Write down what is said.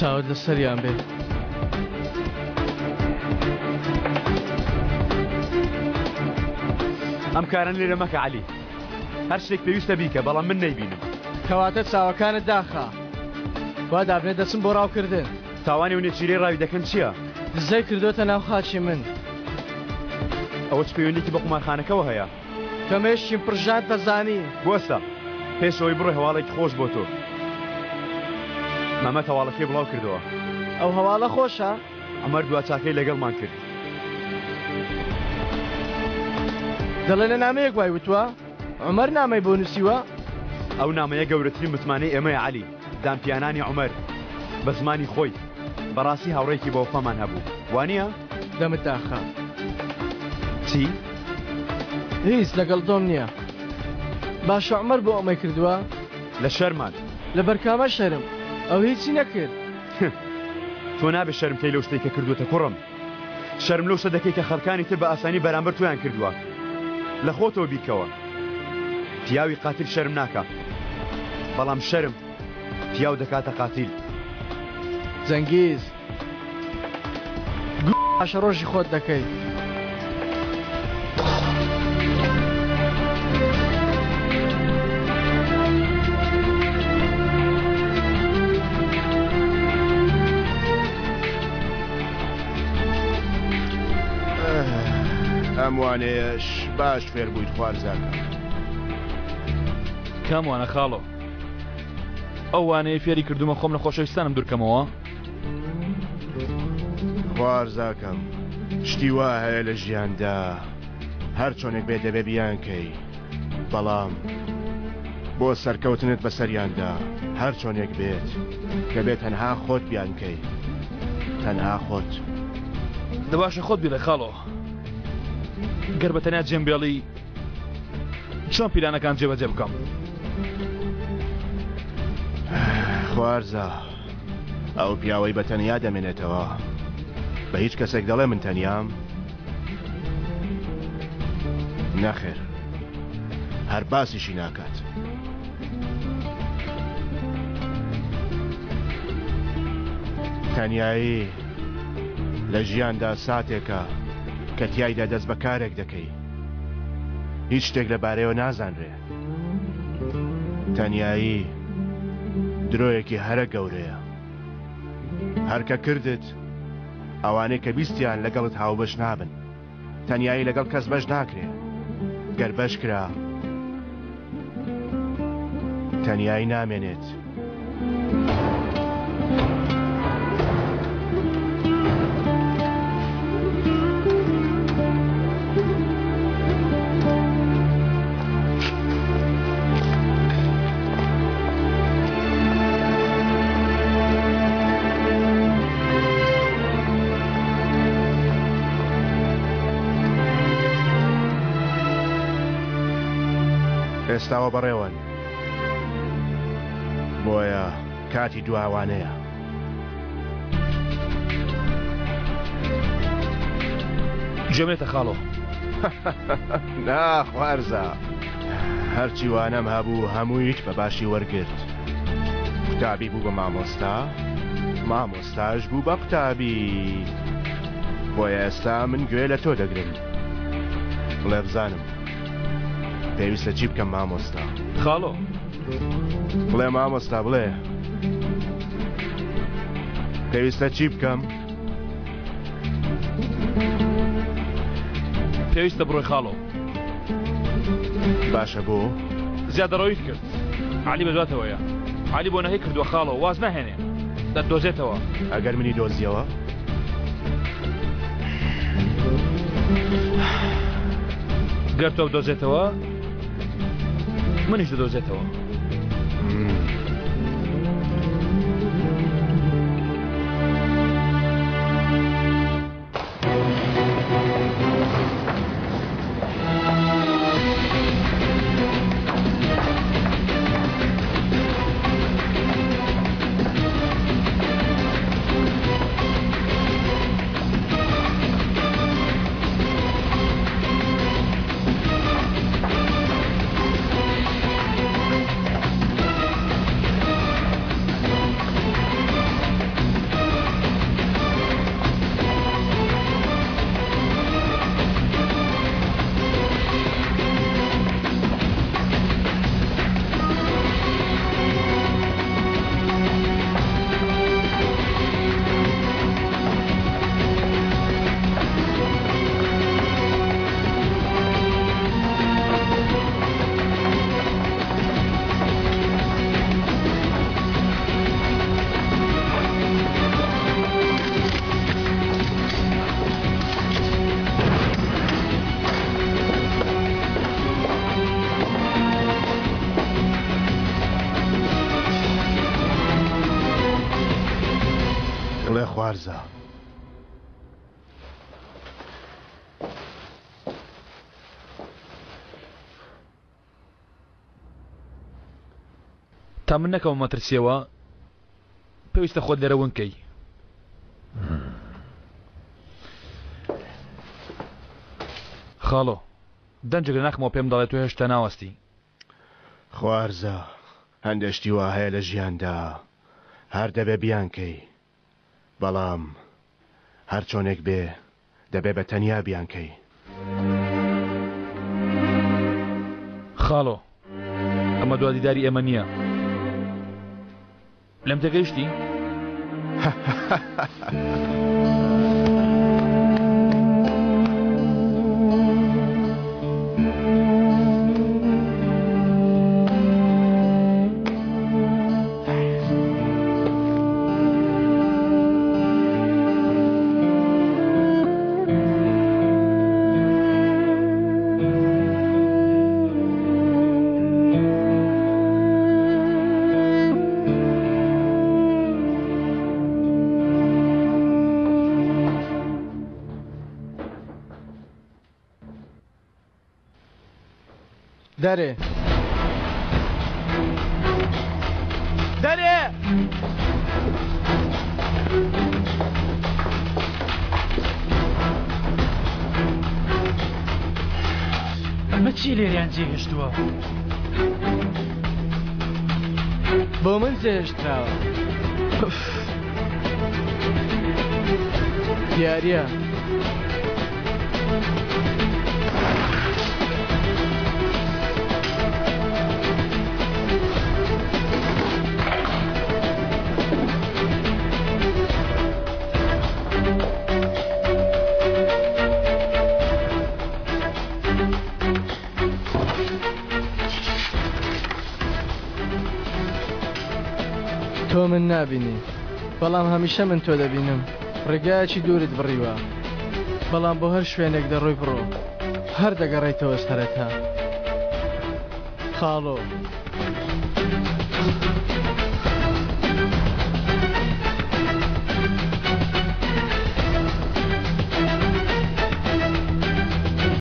چاوت لە سەریان بێ. ئەم کارەن لێرە مەکە عەلی. هەر شتێک پێویستە بیکە بەڵام من نەیبینم. کەواتە چاوەکانت داخە. وا دابنێ دەچم بۆ ڕاوکردن. تاوانی و نێچیرەی ڕاوی دەکەن چییە؟ دزەی کردۆتە ناو خاکی من. ئەوە چ پەیوەندیەکی بە قومارخانەکەوە هەیە؟ کە مێشکیم پڕژاند دەزانی. بوەستە! پێش ئەوەی بڕۆی هەواڵێکی خۆش بۆ تۆ. مەمەد هەواڵەکەی بڵاو کردەوە. ئەو هەواڵە خۆشە؟ عومەر دوا چاکەی لەگەڵمان کرد. دەڵێ لە نامەیەک وای وتووە؟ عومەر نامەی بۆ نووسیوە؟ ئەو نامەیە گەورەترین متمانەی ئێمەیە عەلی. دانپیانانی عومەر بە زمانی خۆی. بەڕاستی هاوڕێیەکی بەوەفامان هەبوو. وانییە؟ دەمت داخە. چی؟ هیچ لەگەڵ تۆم نییە. باشە عومەر بۆ ئەمەی کردووە؟ لە شەرمان. لەبەر کامە شەرم؟ ئەو هیچی نەکرد. تۆ نابێ شەرم کەی لەو شتەی کە کردووتە کوڕم. شەرم لەو شتە دەکەی کە خەڵکانی تر بە ئاسانی بەرامبەر تۆیان کردووە. لە خۆتەوە بیرکەوە. پیاوی قاتیل شەرم ناکا. بەڵام شەرم پیاو دەکاتە قاتیل. جەنگیز گو پاشەڕۆژی خۆت دەکەی. ئەم وانەیەش باش فێر بوویت خوارزاکەم. کام وانە خاڵۆ؟ ئەو وانەیە فێری کردومە خۆم لە خۆشەویستانم دوورکەمەوە؟ خوارزاکەم شتی وا هەیە لە ژیاندا هەر چۆنێک بێ دەبێ بیانکەی بەڵام بۆ سەرکەوتنت بەسەریاندا هەر چۆنێک بێت دەبێت تەنها خۆت بیانکەی تەنها خۆت. دە باشە خۆت بیڵێ خاڵۆ گەر بە تەنیا جێم بێڵی چۆن پیلانەکان جێبەجێ بکەم؟ خوارزا ئەو پیاوەی بە تەنیا دەمێنێتەوە بە هیچ کەسێک دەڵێ من تەنیام؟ نەخێر هەر باسیشی ناکات. تەنیایی لە ژیاندا ساتێکە کە تیایدا دەست بە کارێک دەکەی هیچ شتێک لەبارەیەوە نازانرێ. تەنیایی درۆیەکی هەرە گەورەیە. هەر کە کردت ئەوانەی کە بیستیان لەگەڵت هاوبەش نابن. تەنیایی لەگەڵ کەس بەش ناکرێ. گەر بەش کرا تەنیایی نامێنێت. ئێستاوە بەڕێوەن بۆیە کاتی دواوانەیە. گوێم لێتە خاڵۆ. نا خوارزا هەرچی وانەم هەبوو هەموویت بە باشی وەرگرت. قوتابی بوو بە مامۆستا، مامۆستاش بوو بە قوتابی. بۆیە ئێستا من گوێ لە تۆ دەگرم. بڵێ بزانم پێویستە چی بکەم مامۆستا؟ خاڵۆ. بڵێ مامۆستا بڵێ. پێویستە چی بکەم؟ پێویستە بڕۆی خاڵۆ. باشە بۆ؟ زیادەڕەویت کرد. عەلی بەدواتەوەیە. عەلی بۆنەکەی کردووە خاڵۆ، واز ناهێنێ. دەتدۆزێتەوە. ئەگەر منی دۆزیەوە؟ گەر تۆ بدۆزێتەوە، منیش دەدۆزێتەوە. خوارزا. تا من نەکەومە مەترسیەوە پێویستە خۆت لێرە ون کەی. خاڵۆ دەنجێک لە ناخمەوە پێم دەڵێ تۆ هێشتا ناوەستی. خوارزا هەندێ شتی وا هەیە لە ژیاندا هەر دەبێ بیانکەی بەڵام هەر چۆنێک بێ دەبێ بە تەنیا بیانکەی. خاڵۆ ئەمە دوا دیداری ئێمە نییە. لێم تێگەیشتی؟ دەرێ دەرێ ئەمە چی لێریان جێهێشتووە؟ بۆ من جێهێشتراوە دیاریە. تۆ من نابینی بەڵام هەمیشە من تۆ دەبینم ڕێگایەکی دوورت بڕیوە بەڵام بۆ هەر شوێنێک دەڕۆی بڕۆ هەر دەگەڕێیتەوە سەرەتا خاڵۆ.